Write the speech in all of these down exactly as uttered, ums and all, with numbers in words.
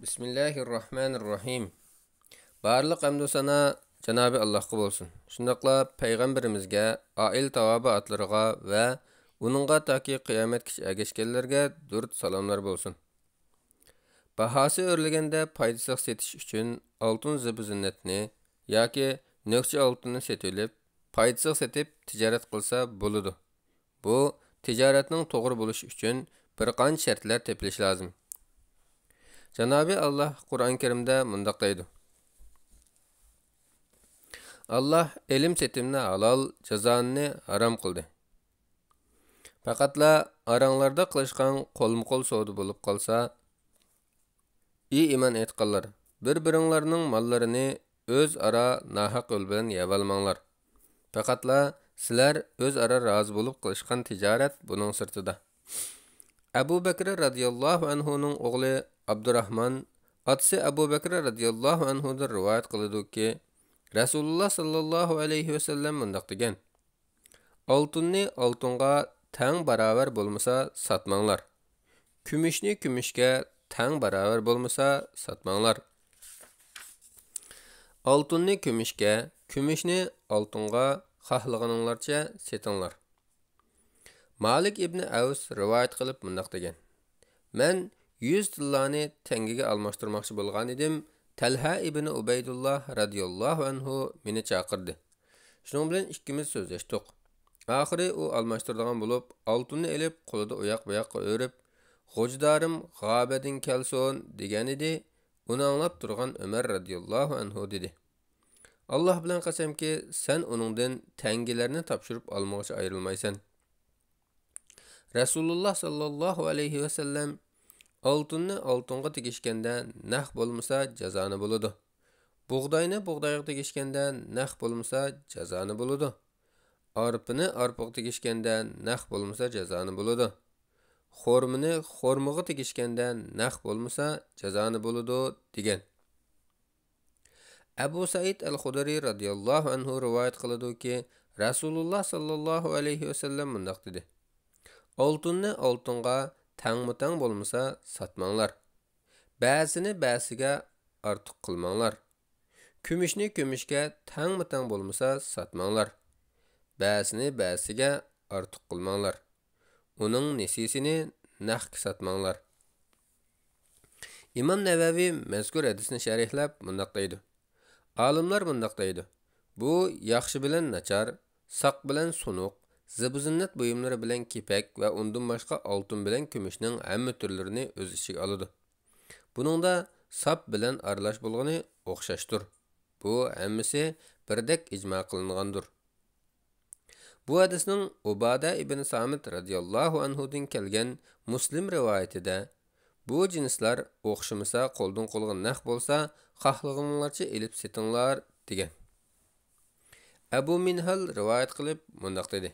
بىسمىللاھىررەھمانىررەھىم. بارلىق ھەمدۇ سانا جانابى ئاللاھقا بولسۇن. شۇنداقلا پەيغەمبىرىمىزگە، ئائىلە تاۋابىئاتلىرىغا ۋە ئۇنىڭغا تاكى قىيامەتكىچە ئەگەشكەنلەرگە دۇرۇت سالاملار بولسۇن. باھاسى ئۆرلىگەندە پايدىسىغا سېتىش ئۈچۈن ئالتۇن زىبۇ زىننەتنى ياكى نۆكچە ئالتۇننى سېتىۋېلىپ، پايدىسىغا سېتىپ تىجارەت قىلسا بولىدۇ. بۇ تىجارەتنىڭ توغرا بولۇشى ئۈچۈن بىر قانچە شەرتلەر تېپىلىشى لازىم. جانابى ئاللاھ قۇرئان كەرىمدە مۇنداق دەيدۇ: ئاللاھ ئېلىم سېتىمنى ھالال، جازانىنى ھارام قىلدى. پەقەتلا ئاراڭلاردا قىلىشقان قولمۇ قول سودا بولۇپ قالسا، ئى ئىمان ئېيتقانلار، بىر بىرىڭلارنىڭ ماللىرىنى ئۆزئارا ناھەق يول بىلەن يەۋالماڭلار. پەقەتلا سىلەر ئۆزئارا رازى بولۇپ قىلىشقان تىجارەت بۇنىڭ سىرتىدا. ئەبۇ بەكرى رەزىياللاھۇ ئەنھۇنىڭ ئوغلى ئابدۇراھمان، ئاتىسى ئەبۇ بەكرى رەزىياللاھۇ ئەنھۇدىن رىۋايەت قىلىدۇكى، رەسۇلۇللاھ ساللاللاھۇ ئەلەيھى ۋەسەللەم مۇنداق دېگەن: ئالتۇننى ئالتۇنغا تەڭ باراۋەر بولمىسا ساتماڭلار. كۈمۈشنى كۈمۈشكە تەڭ باراۋەر بولمىسا ساتماڭلار. ئالتۇننى كۈمۈشكە، كۈمۈشنى ئالتۇنغا خاھلىغىنىڭلارچە سېتىڭلار. مالىك ئىبنى ئەۋس رىۋايەت قىلىپ مۇنداق دېگەن: مەن يۈز تىللانى تەڭگىگە ئالماشتۇرماقچى بولغانىدىم، تەلھە ئىبنى ئۇبەيدۇللا رەزىياللاھۇ ئەنھۇ مېنى چاقىردى. شۇنىڭ بىلەن ئىككىمىز سۆزلەشتۇق. ئاخىرى ئۇ ئالماشتۇرىدىغان بولۇپ، ئالتۇننى ئېلىپ، قولىدا ئۇياق-بۇياققا ئۆرۈپ، «غوجىدارىم غابەدىن كەلسۇن» دېگەنىدى. ئۇنى ئاڭلاپ تۇرغان ئۆمەر رەزىياللاھۇ ئەنھۇ دېدى: «ئاللاھ بىلەن قەسەمكى، سەن ئۇنىڭدىن تەڭگىلەرنى تاپشۇرۇپ ئالمىغۇچە ئايرىلمايسەن.» رەسۇلۇللاھ ساللاللاھۇ ئەلەيھى ۋەسەللەم: «ئالتۇننى ئالتۇنغا تېگىشكەندە نەق بولمىسا جازانى بولىدۇ. بۇغداينى بۇغدايغا تېگىشكەندە نەق بولمىسا جازانى بولىدۇ. ئارپىنى ئارپىغا تېگىشكەندە نەق بولمىسا جازانى بولىدۇ. خورمىنى خورمىغا تېگىشكەندە نەق بولمىسا جازانى بولىدۇ» دېگەن. ئەبۇ سەئىد ئەل خۇدرى رەزىياللاھۇ ئەنھۇ رىۋايەت قىلىدۇكى، رەسۇلۇللاھ ساللاللاھۇ ئەلەيھى ۋەسەللەم مۇنداق دېدى: «ئالتۇننى ئالتۇنغا تەڭمۇتەڭ بولمىسا ساتماڭلار. بەسىنى بەسىگە ئارتۇق قىلماڭلار. كۈمۈشنى كۈمۈشكە تەڭمۇتەڭ بولمىسا ساتماڭلار. بەسىنى بەسىگە ئارتۇق قىلماڭلار. ئۇنىڭ نېسىسىنى نەقكە ساتماڭلار.» ئىمام نەۋەۋى مەزكۇر ھەدىسنى شەرھلەپ مۇنداق دەيدۇ: ئالىملار مۇنداق دەيدۇ، بۇ ياخشى بىلەن ناچار، ساق بىلەن سۇنۇق، زىبۇ-زىننەت بۇيۇملىرى بىلەن كېپەك ۋە ئۇندىن باشقا ئالتۇن بىلەن كۈمۈشنىڭ ھەممە تۈرلىرىنى ئۆز ئىچىگە ئالىدۇ. بۇنىڭدا ساپ بىلەن ئارىلاش بولغىنى ئوخشاشتۇر. بۇ ھەممىسى بىردەك ئىجما قىلىنغاندۇر. بۇ ھەدىسنىڭ ئۇبادە ئىبن سامىت رەزىياللاھۇ ئەنھۇدىن كەلگەن مۇسلىم رىۋايىتىدە، بۇ جىنسلار ئوخشىمىسا، قولدىن قولغا نەق بولسا، خاھلىغىنىڭلارچە ئېلىپ سېتىڭلار، دېگەن. ئەبۇ مىنھال رىۋايەت قىلىپ مۇنداق دېدى: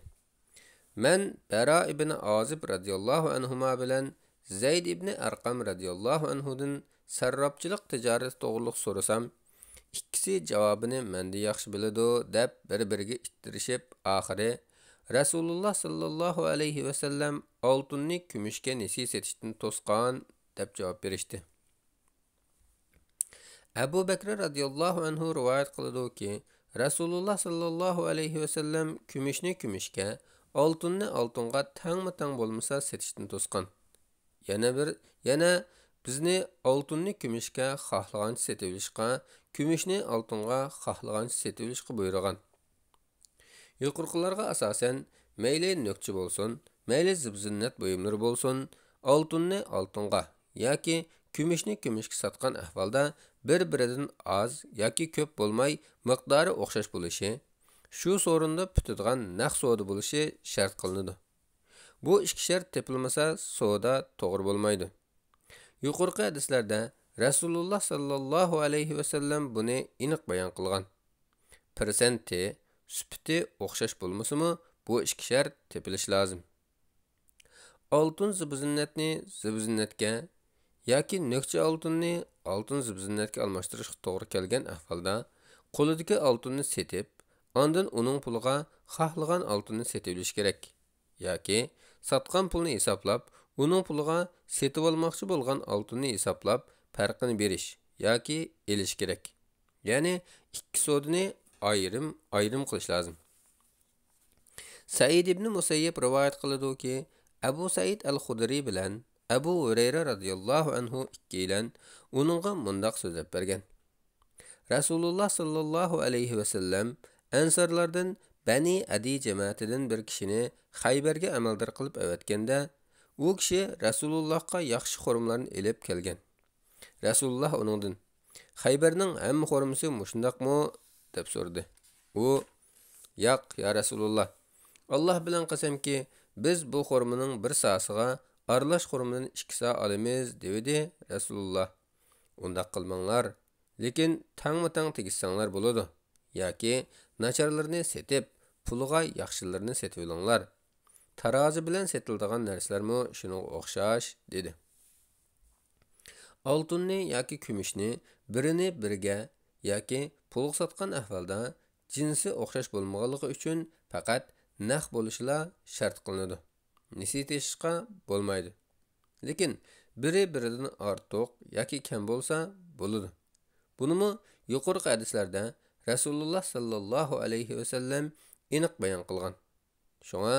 مەن بەرا ئىبن ئازىب رەزىياللاھۇ ئەنھۇما بىلەن زەيد ئىبنى ئەرقەم رەزىياللاھۇ ئەنھۇدىن سەرراپچىلىق تىجارىتى توغرۇلۇق سورىسام، ئىككىسى جاۋابىنى مەندىن ياخشى بىلىدۇ، دەپ بىر-بىرىگە ئىتتىرىشىپ، ئاخىرى، رەسۇلۇللاھ ساللاللاھۇ ئەلەيھى ۋەسەللەم ئالتۇننى كۈمۈشكە نېسى سېتىشتىن توسقان، دەپ جاۋاب بېرىشتى. ئەبۇ بەكرى رەزىياللاھۇ ئەنھۇ رىۋايەت قىلىدۇكى، رەسۇلۇللاھ ساللاللاھۇ ئەلەيھى ۋەسەللەم كۈمۈشنى كۈمۈشكە، ئالتۇننى ئالتۇنغا تەڭمۇ تەڭ بولمىسا سېتىشتىن توسقان. يەنە بىر، يەنە بىزنى ئالتۇننى كۈمۈشكە خاھلىغانچە سېتىۋېلىشقا، كۈمۈشنى ئالتۇنغا خاھلىغانچە سېتىۋېلىشقا بۇيرۇغان. يۇقىرىقىلارغا ئاساسەن، مەيلى نۆكچە بولسۇن، مەيلى زىبۇ-زىننەت بۇيۇملىرى بولسۇن، ئالتۇننى ئالتۇنغا ياكى كۈمۈشنى كۈمۈشكە ساتقان ئەھۋالدا بىر-بىرىدىن ئاز ياكى كۆپ بولماي، مىقدارى ئوخشاش بولۇشى، شۇ سورۇندا پۈتىدىغان نەق سودا بولۇشى شەرت قىلىنىدۇ. بۇ ئىككى شەرت تېپىلمىسا، سودا توغرا بولمايدۇ. يۇقىرىقى ھەدىسلەردە رەسۇلۇللاھ ساللاللاھۇ ئەلەيھى ۋەسەللەم بۇنى ئېنىق بايان قىلغان. پىرسەنتى، سۈپىتى ئوخشاش بولمىسىمۇ، بۇ ئىككى شەرت تېپىلىشى لازىم. ئالتۇن زىبۇ-زىننەتنى زىبۇ-زىننەتكە ياكى نۆكچە ئالتۇننى ئالتۇن زىبۇ-زىننەتكە ئالماشتۇرۇشقا توغرا كەلگەن ئەھۋالدا، قولىدىكى ئالتۇننى سېتىپ، ئاندىن ئۇنىڭ پۇلىغا خاھلىغان ئالتۇننى سېتىۋېلىش كېرەك. ياكى ساتقان پۇلنى ھېسابلاپ، ئۇنىڭ پۇلىغا سېتىۋالماقچى بولغان ئالتۇننى ھېسابلاپ، پەرقىنى بېرىش ياكى ئېلىش كېرەك. يەنى ئىككى سودىنى ئايرىم-ئايرىم قىلىش لازىم. سەئىد ئىبنى مۇسەييىب رىۋايەت قىلىدۇكى، ئەبۇ سەئىد ئەل خۇدرى بىلەن ئەبۇ ھۇرەيرە رازىياللاھۇ ئەنھۇ ئىككىيلەن ئۇنىڭغا مۇنداق سۆزلەپ بەرگەن: رەسۇلۇللا ساللاللاھۇ ئەلەيھى ۋەسەللەم ئەنسارلاردىن بەنى ئەدى جەمەتىدىن بىر كىشىنى خەيبەرگە ئەمەلدار قىلىپ ئەۋەتكەندە، ئۇ كىشى رەسۇلۇللاھقا ياخشى خورمىلارنى ئېلىپ كەلگەن. رەسۇلۇللا ئۇنىڭدىن، «خەيبەرنىڭ ھەممە خورمىسى مۇشۇنداقمۇ؟» دەپ سورىدى. ئۇ، «ياق، يا رەسۇلۇللا، ئاللا بىلەن قەسەمكى، بىز بۇ خورمىنىڭ بىر ساسىغا ئارىلاش خورمىدىن ئىككى سا ئالىمىز» دېۋىدى. رەسۇلۇللا، «ئۇنداق قىلماڭلار، لېكىن تەڭمۇ تەڭ تېگىشسەڭلار بولىدۇ، ياكى ناچارلىرىنى سېتىپ، پۇلىغا ياخشىلىرىنى سېتىۋېلىڭلار. تارازا بىلەن سېتىلىدىغان نەرسىلەرمۇ شۇنىڭغا ئوخشاش» دېدى. ئالتۇننى ياكى كۈمۈشنى بىرىنى بىرگە ياكى پۇلغا ساتقان ئەھۋالدا جىنسى ئوخشاش بولمىغانلىقى ئۈچۈن پەقەت نەق بولۇشىلا شەرت قىلىنىدۇ. نېسى تېشىشقا بولمايدۇ. لېكىن بىرى بىرىدىن ئارتۇق ياكى كەم بولسا بولىدۇ. بۇنىمۇ يۇقىرىقى ھەدىسلەردە رەسۇلۇللا ساللاللاھۇ ئەلەيھى ۋەسەللەم ئېنىق بايان قىلغان. شۇڭا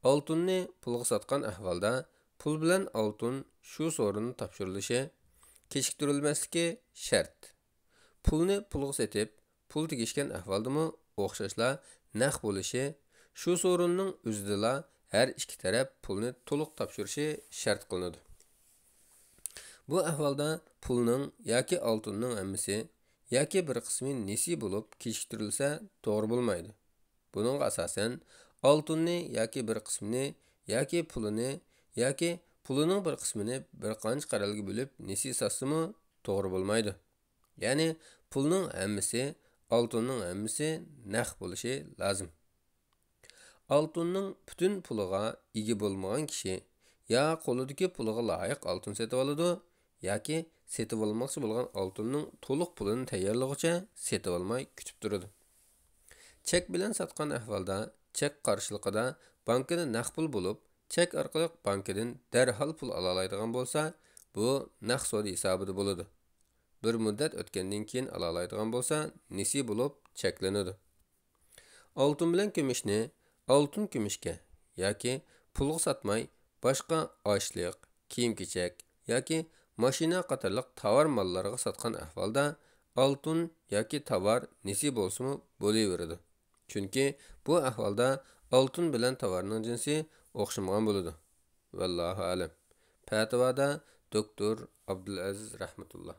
ئالتۇننى پۇلغا ساتقان ئەھۋالدا پۇل بىلەن ئالتۇن شۇ سورۇندا تاپشۇرۇلۇشى، كېچىكتۈرۈلمەسلىكى شەرت. پۇلنى پۇلغا سېتىپ، پۇل تېگىشكەن ئەھۋالدىمۇ ئوخشاشلا نەق بولۇشى، شۇ سورۇننىڭ ئۆزىدىلا ھەر ئىككى تەرەپ پۇلنى تولۇق تاپشۇرۇشى شەرت قىلىنىدۇ. بۇ ئەھۋالدا پۇلنىڭ ياكى ئالتۇننىڭ ھەممىسى ياكى بىر قىسمى نېسى بولۇپ كېچىكتۈرۈلسە توغرا بولمايدۇ. بۇنىڭغا ئاساسەن، ئالتۇننى ياكى بىر قىسمىنى ياكى پۇلىنى ياكى پۇلىنىڭ بىر قىسمىنى بىر قانچە قەرەلگە بۆلۈپ نېسى ساتسىمۇ توغرا بولمايدۇ. يەنى پۇلنىڭ ھەممىسى، ئالتۇننىڭ ھەممىسى نەق بولۇشى لازىم. ئالتۇننىڭ پۈتۈن پۇلىغا ئىگە بولمىغان كىشى يا قولىدىكى پۇلىغا لايىق ئالتۇن سېتىۋالىدۇ، ياكى سېتىۋالماقچى بولغان ئالتۇننىڭ تولۇق پۇلىنى تەييارلىغۇچە سېتىۋالماي كۈتۈپ تۇرىدۇ. چەك بىلەن ساتقان ئەھۋالدا چەك قارشىلىقىدا بانكىدا نەق پۇل بولۇپ، چەك ئارقىلىق بانكىدىن دەرھال پۇل ئالالايدىغان بولسا، بۇ نەق سودا ھېسابىدا بولىدۇ. بىر مۇددەت ئۆتكەندىن كېيىن ئالالايدىغان بولسا، نېسى بولۇپ چەكلىنىدۇ. ئالتۇن بىلەن كۈمۈشنى ئالتۇن كۈمۈشكە ياكى پۇلغا ساتماي، باشقا ئاشلىق، كىيىم-كېچەك ياكى ماشىنا قاتارلىق تاۋار ماللارغا ساتقان ئەھۋالدا، ئالتۇن ياكى تاۋار نېسى بولسىمۇ بولۇۋېرىدۇ. چۈنكى بۇ ئەھۋالدا ئالتۇن بىلەن تاۋارنىڭ جىنسى ئوخشىمىغان بولىدۇ. ۋاللاھۇ ئەلەم. پەتىۋادا دوكتور ئابدۇلئەزىز رەھمەتۇللا.